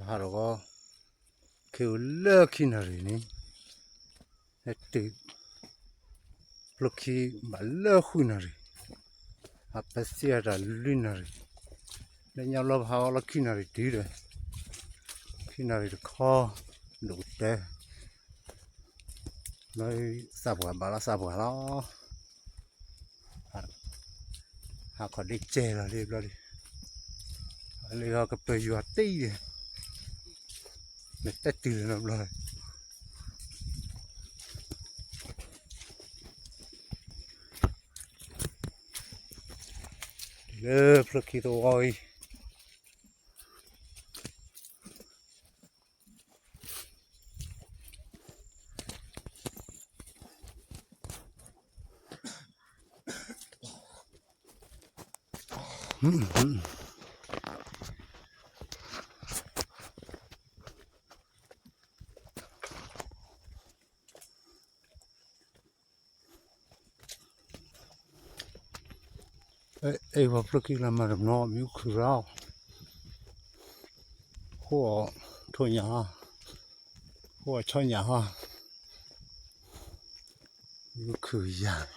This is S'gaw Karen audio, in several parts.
ဟးထီၣ်ဂီၤ ခ့အိၣ်လၢခံနၣ်ရံၣ်န့ၣ် ဟဲတုၤ ဖျိခံဘၣ်လၢဃုနၣ်ရံၣ်, အပစံးအတၢ်လွံၢ်နၣ်ရံၣ်, လၢညါလီၤပဟးဂီၤလီၤခံနၣ်ရံၣ်တုၤဒီး ခံနၣ်ရံၣ်တခီ ဒိၣ်ကတၢၢ် လၢသးပှၢ်ဘၣ်လီၤသးပှၢ်လီၤ, ဟးခီၣ်ဒ့ကဲလီၤလံဘျီဒံး, လၢဟီကပၢၤယွၤတ့ဒီး နတဲတုၤလီၤဘျီ လၢဖျိခံသဝီအံၤ အဲၣ်ပှၤဖျိခံလၢမၤတနီၤ မ့ၢ်အူခုၣ်ရၣ်, ဃိအီၤထိၣ်ညၣ်ဟီ, ဃိအီၤဆီညၣ်ဟီ, မ့ၢ်အူခုၣ်ယၤ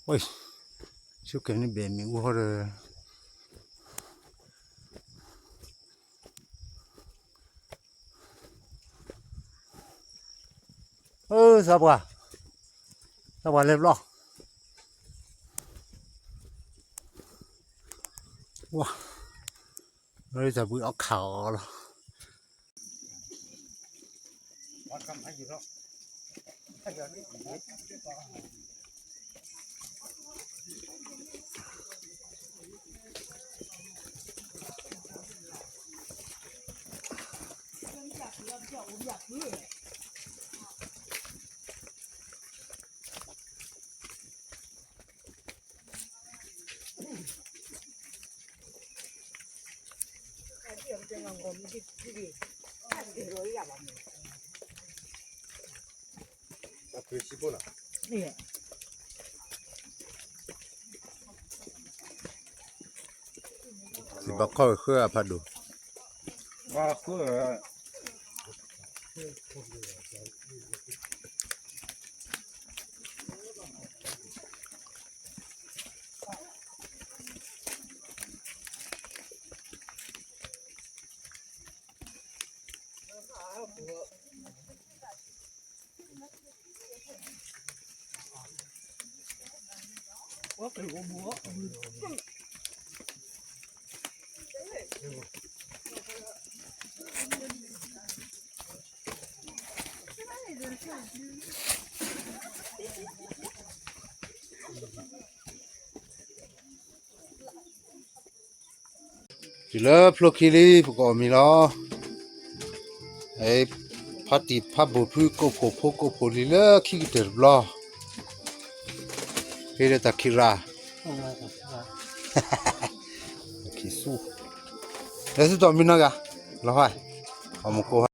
ဝဲ, ဆိကမိၣ်န့ၣ်ဘဲမ့ၣ်အူဟီဒီး, အၢ သးပှၢ်, သးပှၢ်လဲၤဘျီ, ဝါ, လၢတၢ်ဘှံးအီၣ်ခးအီၤလီၤ. ဘၣ်ခီၣ်ဃၢအဖးဒိၣ် တုၤလၢဖျိခံလံ ပကအီၣ်မ့ၤလီၤ. ဖါတံၢ်ဖါဘိၣ်ဖုကိးဖှိၣ်ဖိကိးဖှိၣ်လံလၢခံကတၢၢ်တဘျီ, ဖဲဒီးတၢ်ခံရၣ်, ခံဆူ, လဲၤဆူတီၢ်မံနီၤဂၤ, လီၤဖဲ, အမူကိး